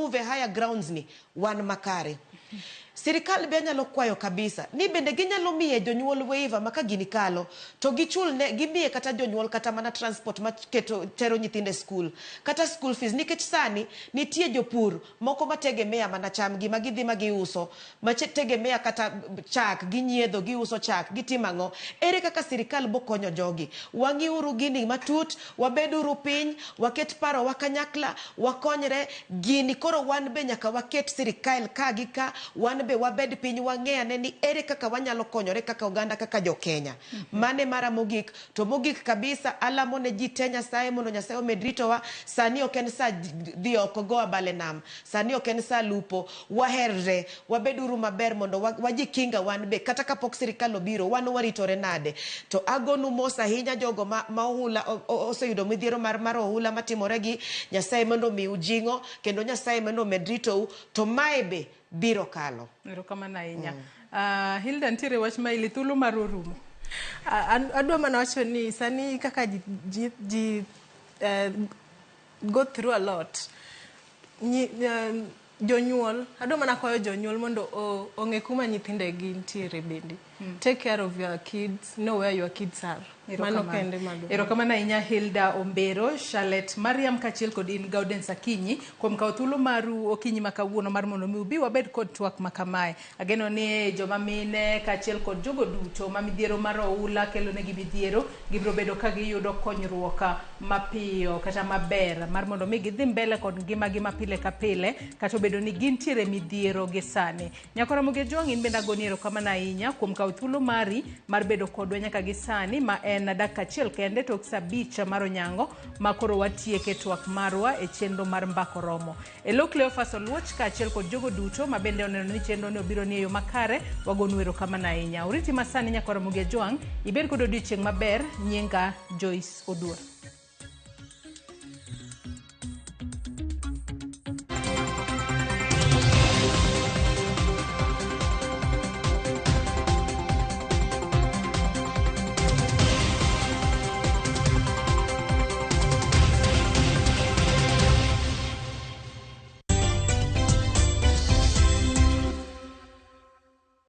move e higher grounds ni wan makare. Sirikal be anyalo kwayo kabisa ni bende ginyalo miye jonyuol waiver ma ka gini kalo to gichul ne gimiye kata jonyuol kata mana transport ma keto tero nyithindo e skul kata school fees nikech sani nitie jopur moko ma tegemea mana cham gi ma gidhi ma giuso ma tegemea kata chak ginyiedho giuso chak gitimo ang'o. Ere kaka sirikal bo konyo jogi? Wang'iuru gini matut, wabeduru piny, waket parowa kanyakla, wakonyre. Gini koro wan be nyaka waket sirikal ka gi ka, wan be wabed piny wang'e ane ni ere kaka wanyalo konyore kaka oganda kaka jo Kenya. Mano e mara mogik. To mogik kabisa alamo ne ji te Nyasaye mondo Nyasaye omed ritowa. Sani ok en saa dhi oko go abal e nam. Sani ok en saa lupo. Waherre, wabeduru maber mondo wajikinga wan be kata kapok sirikal obiro wan waritore nade. To agonu mos ahinya jogo ma, ma ohula oseyudo midhiero mar, mar ohula matimore gi Nyasaye mondo omiu jing'o kendo Nyasaye mondo omed ritou to mae be biro kalo. Erokamano ahinya. Hilda nitiere wach ma ili thuolo mar orumo. Adwa mana wacho ni sani kaka ji, ji, ji go through a lot. Nyi, jonyuol, adwa mana kwayo jonyuol mondo ong'e kuma nyithindegi nitiere bende. Take care of your kids, know where your kids are. Mano kende mago. Erokamano ahinya Hilda Ombero, Charlotte Mariam kaachiel kod in Gaudens Akinyi kuom kawo thuolo maru okinyi ma kawuono mar mondo mi ubi wabed kod twak ma kamae. Ageno ni joma mine kaachiel kod jogo duto ma midhiero mar oula kelonegi midhiero gibiro bedo ka giyudo konyruok mapiyo kata maber mar mondo mi gidhi mbele kod ngimagi ma pile ka pile kata obedo ni gintiere midhiero gi sani. Nyako Ramogi Ojwang' in bende agoni erokamano ahinya kuom kawo thuolo mari mar bedo kodwa nyaka gi sani ma en dakika achiel kende tok saa abich mar onyango ma koro watieke twak marwa e chenro mar Mbaka Oromo. E lo Cleophas Oluoch kaachiel kod jogo duto ma bende oneno ni chenro ni obiro ni e yo makare, wagonu erokamano ahinya. Oriti masani Nyako Ramogi Ojwang', ibed kod odiochieng' maber, nyinga Joyce Oduor.